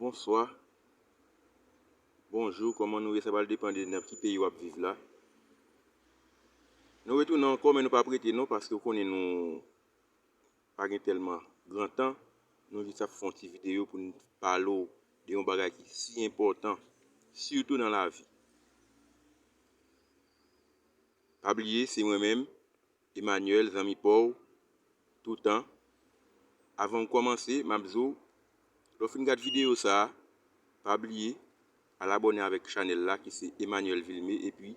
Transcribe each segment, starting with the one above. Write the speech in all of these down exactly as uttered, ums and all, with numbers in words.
Bonswa. Bonjou, kòman nou ye? Sa pral depann de nan ki peyi w ap viv la. Nou retounen ankò, men nou p ap rete non, paske w konnen nou pa gen tèlman gran tan. Nou jis ap fè yon ti videyo pou n pale w de yon bagay ki si enpòtan, sitou nan lavi. Pa bliye, se mwen menm, Emmanuel, zanmi pa w, toutan. Avan m kòmanse, m ap di w, lè w fin gad videyo sa a, pa bliye, al abòne avèk chanèl la ki se Emmanuel Vilmé, epi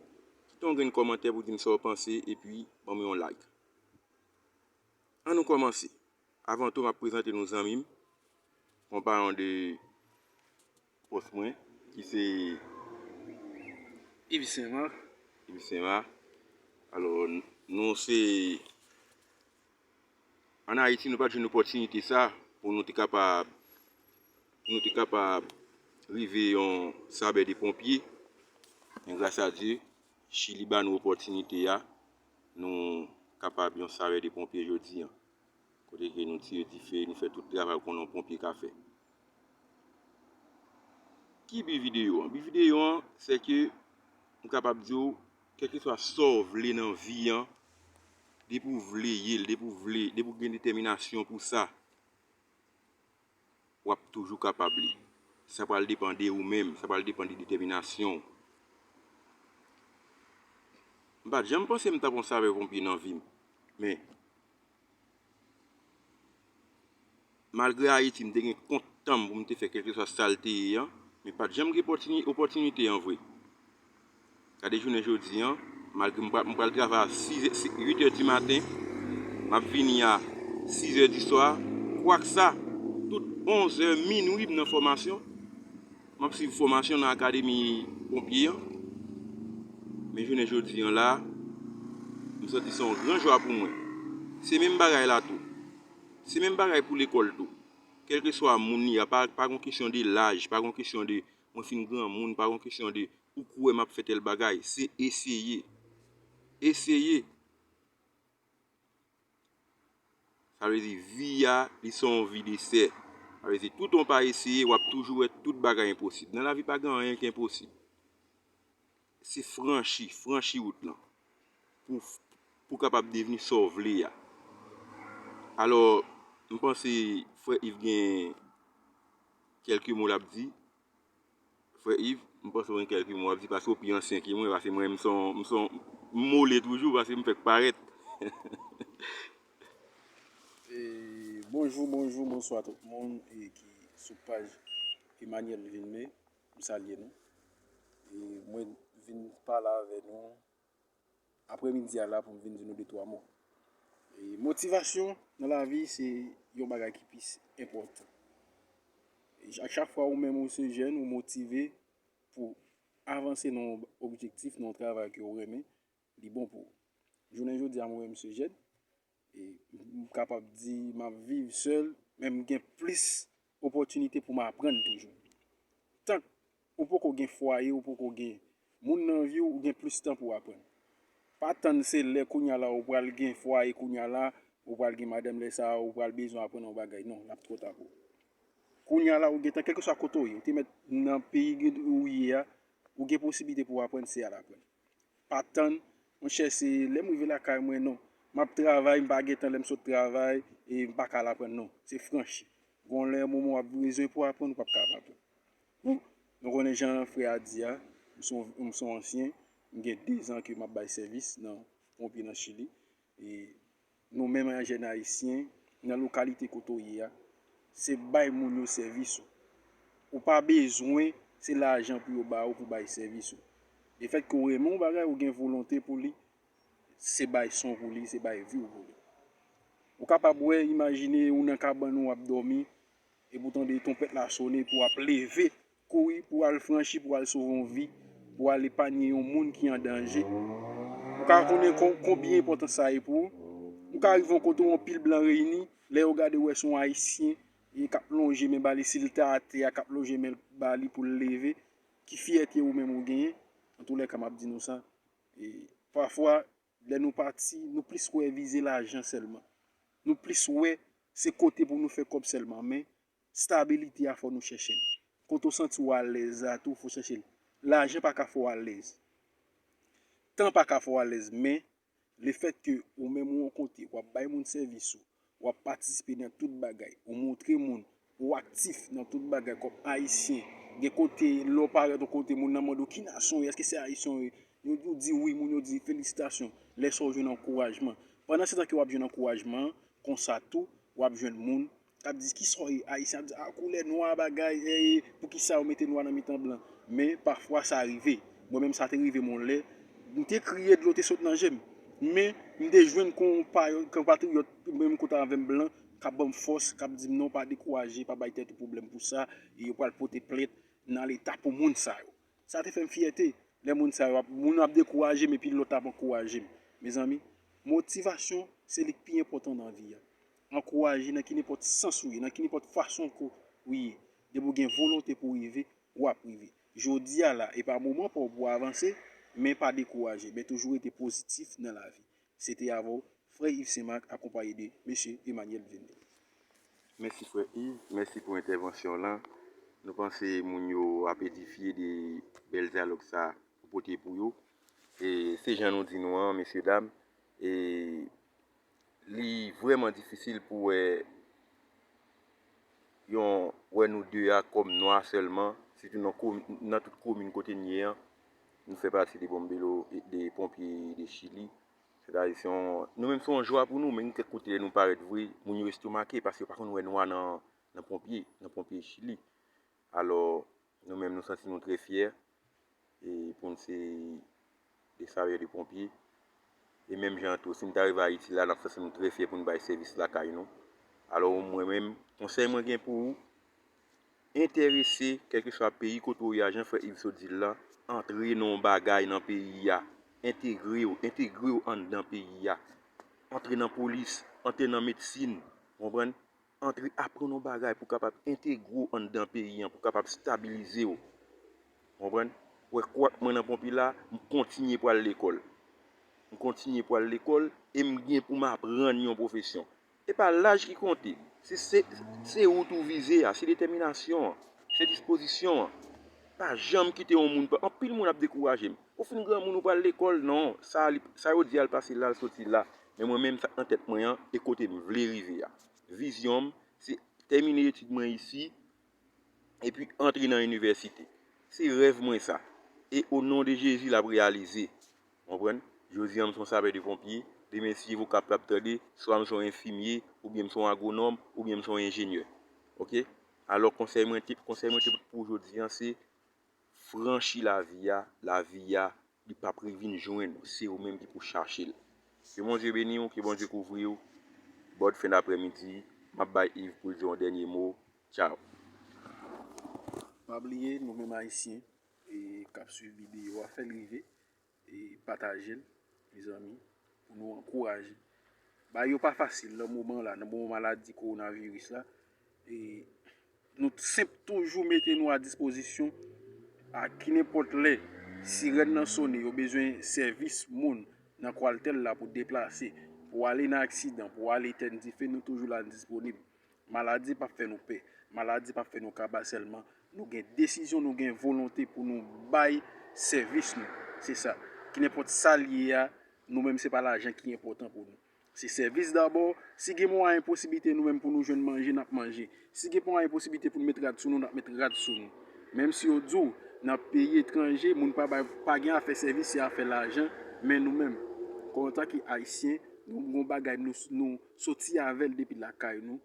kite yon grenn kòmantè pou di m sa w panse, epi ban m yon like. Ann nou kòmanse. Avan tou, m ap prezante nou zanmi m, konpayon de pòs mwen, ki se Yves Saint Marc. Yves Saint Marc. Alò, n- nou se, ann Ayiti, nou pa t jwenn opòtinite sa pou nou te kapab, pou nou te kapab rive yon sapè de ponpye. Men gras a Dye, Chili ba nou opòtinite a, nou kapab yon sapè de ponpye jodi a. Kote ke nou tire dife, nou fè tout travay konnen yon ponpye ka fè. Ki bi videyo an? Bi videyo an, se ke m kapab di w, kèlkeswa sa w vle nan vi an, depi w vle ye l, depi w vle, depi w gen detèminasyon pou sa, w ap toujou kapab li. Sa pral depann de ou menm, sa pral depann de detèminasyon w. M pa t janm panse m t ap yon sapè ponpye nan vi m. Men, malgre Ayiti, m te gen kont tan m pou m te fè kèlkeswa sa l te ye an, men pa t janm gen opòtini- opòtinite an vre. Gade jounen jodi an, malgre m pral, m pral travay a sizè, si- uit è di maten, m ap vini a sizè di swa, kwak sa, tout onzè, minwi, m nan fòmasyon. M ap swiv fòmasyon nan akademi ponpye an. Men jounen jodi an la, m santi se yon gran jwa pou mwen. Se menm bagay la tou. Se menm bagay pou lekòl tou. Kèlkeswa moun li a, pa, pa gon kesyon de laj, pa gon kesyon de mwen fin granmoun, pa gon kesyon de ou kwè m ap fè tèl bagay. Se eseye. Eseye. Sa vle di, vi a, li se yon vi desè. Sa vle di, toutan w pa eseye, w ap toujou wè tout bagay enposib. Nan lavi, pa gen anyen ki enposib. Se franchi, franchi wout lan. Pou, pou kapab devni sa w vle a. Alò, m panse frè Yves gen kèlke mo l ap di. Frè Yves, m panse w gen kèlke mo w ap di, paske w pi ansyen ke mwen, paske mwen, m se yon, m se yon, m mole toujou, paske m fèk parèt. E, bonjou, bonjou, bonswa tout moun e ki sou paj Emmanuel Vilmé, m salye nou. E mwen vin pale avè nou apremidi a la pou m vin di nou de twa mo. E motivasyon nan lavi se yon bagay ki plis enpòtan. E ak chak fwa ou menm ou se jèn, ou motive pou avanse nan yon objektif, nan yon travay ke ou renmen, li bon pou ou. Jounen jodi a, mwen menm se jèn, e m kapab di m ap viv sèl, men m gen plis opòtinite pou m aprann toujou. Tank ou poko gen fwaye, ou poko gen moun nan vi w, ou gen plis tan pou w aprann. Pa tann se lè kounya la ou pral gen fwaye kounya la, ou pral gen madanm lè sa a, ou pral bezwen aprann yon bagay. Non, l ap twò ta pou ou. Kounya la ou gentan, kèlkeswa kote w ye, ou te mèt nan peyi ou ye a, ou gen posiblite pou w aprann, se al aprann. Pa tann, monchè, se lè m rive lakay mwen, non. M ap travay, m pa gen tan lè m sot travay, e m pa ka al aprann, non. Se franchi. Gon lè, moman w ap bezwen pou aprann, ou p ap ka ap aprann. Bon, nou konnen jan frè a di a, m se yon, m se yon ansyen, m gen de zan ke m ap bay sèvis nan ponpye nan Chili. E nou menm an jèn ayisyen, nan lokalite kote w ye a, se bay moun yo sèvis ou. Ou pa bezwen se lajan pou yo ba ou pou bay sèvis ou. Lefètke w renmen yon bagay, ou gen volonte pou li, se bay san w pou li, se bay vi w pou li. Ou kapab wè, imajine ou nan kabann ou ap dòmi, epi w tande twonpèt la sone, epi w ap leve, kouri pou w al franchi, pou w al sove yon vi, pou w al epanye yon moun ki an danje. Ou ka konnen kon- konbyen enpòtan sa ye pou ou. Ou ka rive yon kote, yon pil blan reyini, lè yo gade, yo wè se yon ayisyen, e k ap lonje men ba li, si l te atè a, k ap lonje men l ba li pou l leve, ki fyète ou menm ou genyen? Antoulèka, m ap di nou sa, e pafwa, lè nou pati, nou plis wè vize lajan sèlman. Nou plis wè se kote pou nou fè kòb sèlman, men stabilite a, fò nou chèche l. Kote w santi w alèz la tou, fò w chèche l. Lajan pa ka fè w alèz. Tan pa ka fè w alèz, men lefètke ou menm ou yon kote, w ap bay moun sèvis ou, w ap patisipe nan tout bagay, ou montre moun, ou aktif nan tout bagay kòm Ayisyen. Gen kote, lè w parèt yon kote, moun nan mande w ki nasyon w ye, èske se Ayisyen w ye? Yo di w di wi, moun yo di felisitasyon. Lè sa w jwenn ankourajman. Pandan se tan ke w ap jwenn ankourajman an, konsa tou, w ap jwenn moun k ap di, "Kisa w ye, Ayisyen?" Ap di, "A, koulè nwa, bagay, eh, poukisa yo mete nwa nan mitan blan?" Men, pafwa, sa rive. Mwen menm, sa te rive m yon lè. M te kriye, dlo te sot nan je m. Men, m te jwenn konpa-, konpatriyòt, menm kote avè m, blan, k ap ban m fòs, k ap di m, "Non, pa dekouraje, pa bay tèt ou pwoblèm pou sa, e yo pral pote plent nan Leta pou moun sa yo." Sa te fè m fyète. Lè moun sa yo ap, moun ap dekouraje m epi lòt ap ankouraje m. Mezanmi, motivasyon se li k pi enpòtan nan vi a. Ankouraje nan ki nenpòt sans ou ye, nan ki nenpòt fason ke ou ye. Depi w gen volonte pou w rive, w ap rive. Jodi a la, e pa moman pa w pou w avanse, men pa dekouraje, men toujou rete pozitif nan lavi. Se te avè w, Frè Yves Saint Marc, akonpaye de Mesye Emmanuel Vilmé. Mèsi, Frè Yves, mèsi pou entèvansyon w lan. Nou panse moun yo ap edifye de bèl dyalòg sa ou pote pou yo. E se jan nou di nou an, mesye dam, e li vrèman difisil pou wè yon, wè nou de a kòm nwa sèlman, sitou nan, nan tout komin kote n ye an. Nou fè pati de Bombero, de Ponpye de Chili. Sètadi, se yon, nou menm se yon jwa pou nou, men gen kèk kote lè nou parèt vre, moun yo estomake paske yo pa konn wè nwa nan, nan Ponpye, nan Ponpye Chili. Alò, nou menm nou santi nou trè fyè e pou n se de sapè de ponpye. E menm jan an tou, si n ta rive Ayiti la, n ap santi nou trè fyè pou n bay sèvis lakay nou. Alò, mwen menm, konsèy mwen gen pou ou, enterese, kèlkeswa peyi kote w ye a, jan Frè Yves sot di l la, antre nan yon bagay nan peyi a. Entegre w, entegre w anndan peyi a. Antre nan polis, antre nan medsin, w konprann? Antre aprann yon bagay pou w kapab entegre w anndan peyi an, pou w kapab stabilize w. W konprann? Wè kwak mwen nan Ponpye la, m kontinye pral lekòl. M kontinye pral lekòl e m gen pou m aprann yon pwofesyon. E pa laj ki konte. Se, se, se wout ou vize a, se detèminasyon an, se dispozisyon an. Pa janm kite yon moun pa. Anpil moun ap dekouraje m. Ou fin granmoun, ou pral lekòl? Non, sa, li, sa yo di a l pase la, l soti la. Men mwen menm, sa k nan tèt mwen an, e kote m vle rive a. Vizyon m, se tèmine etid mwen isi, epi antre nan inivèsite. Se rèv mwen sa. E o non de Jezi, l ap reyalize. Konprann? Jodi a, m se yon sapè de ponpye. Demen, si Dye vle, w kapab tande, swa m se yon enfimye, oubyen m se yon agwonòm, oubyen m se yon enjenyè. Oke? Alò, konsèy mwen te, konsèy mwen te pou jodi a, se franchi lavi a, lavi a, li p ap revin jwenn ou, se ou menm ki pou chache l. Ke Bondye beni w, ke Bondye kouvri w. Bòn fen daprèmidi, m ap bay Yves pou l di yon dènye mo. Tchaw. Pa bliye, nou menm Ayisyen, e, k ap swiv videyo a, fè l rive, e, pataje l, mezanmi, pou nou ankouraje. Bagay yo pa fasil nan moman la, nan moman maladi kowonaviris la. E, nou senp toujou mete nou a dispozisyon a ki nenpòt lè sirèn nan sone, yo bezwen sèvis moun nan Kwartèl la pou deplase, pou ale nan aksidan, pou ale etèn dife, nou toujou la, n disponib. Maladi p ap fè nou pè. Maladi p ap fè nou kaba sèlman. Nou gen desizyon, nou gen volonte pou nou bay sèvis nou. Se sa. Ki nenpòt sa l ye a, nou menm se pa lajan ki enpòtan pou nou. Se sèvis dabò. Si gen mwayen posiblite nou menm pou nou jwenn manje, n ap manje. Si gen mwayen posiblite pou n met rad sou nou, n ap met rad sou nou. Menm si yo di w, nan peyi etranje, moun pa bay, pa gen afè sèvis, se afè lajan. Men nou menm, antanke Ayisyen, nou gon bagay nou, nou soti avè l depi lakay nou,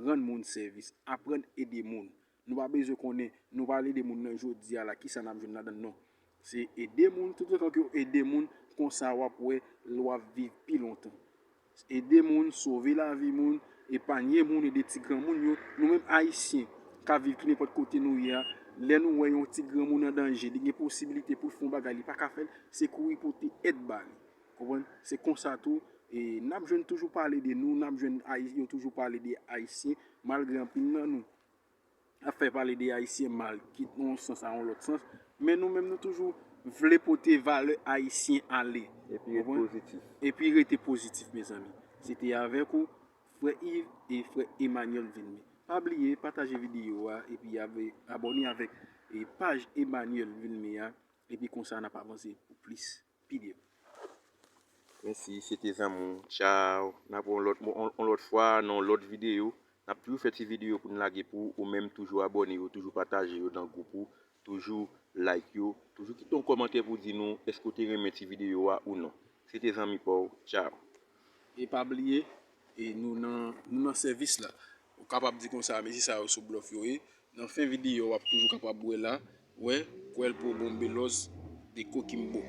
rann moun sèvis, aprann ede moun. Nou pa bezwen konnen, nou pa al ede moun nan jodi a la, kisa n ap jwenn ladan l, non. Se ede moun, toutotan ke w ede moun, konsa w ap wè l w ap viv pi lontan. Ede moun, sove lavi moun, epanye moun, ede ti granmoun yo. Nou menm Ayisyen k ap viv ki nenpòt kote nou ye a, lè nou wè yon ti granmoun an danje, li gen posiblite pou l fè yon bagay, li pa ka fè l, se kouri pote èd ba li. Konprann? Se konsa tou, e, n ap jwenn toujou pale de nou, n ap jwenn Ayi-, yo toujou pale de Ayisyen, malgre anpil nan nou ap fè pale de Ayisyen mal, kit nan yon sans a yon lòt sans, men nou menm nou toujou vle pote valè Ayisyen ale. Epi ret pozitif. Epi rete pozitif, mezanmi. Se te avèk ou, Frè Yves e Frè Emmanuel Vilmé. Pa bliye pataje videyo a epi abone avèk e paj Emmanuel Vilmé a, epi konsa n ap avanse pou plis videyo. Mèsi, se te zanmi w. Tchaw. N ap wè yon lòt, yon, yon lòt fwa nan yon lòt videyo. N ap toujou fè ti videyo pou n lage pou ou menm. Toujou abone yo, toujou pataje yo nan gwoup ou, toujou like yo, toujou kite yon kòmantè pou di nou èske w te renmen ti videyo a ou non. Se te zanmi pa w. Tchaw. E pa bliye, e nou nan, nou nan sèvis la. Ou kapab di konsa, mesye sa yo sou blòf yo ye. Nan fen videyo, w ap toujou kapab wè la, wè, Cuerpo Bomberos de Coquimbo.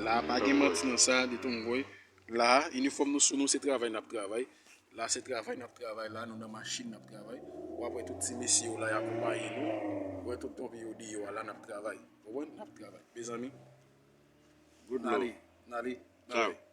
La, pa gen manti nan sa, de Tongoy. La, inifòm nou sou nou, se travay n ap travay. La, se travay n ap travay la, nou nan machin n ap travay. W ap wè tout ti mesye yo la, y akonpaye nou. Wè tout tonbe yo deyò a la, n ap travay. Konprann? N ap travay. Mezanmi, good love. N ale, n ale. Bye bye.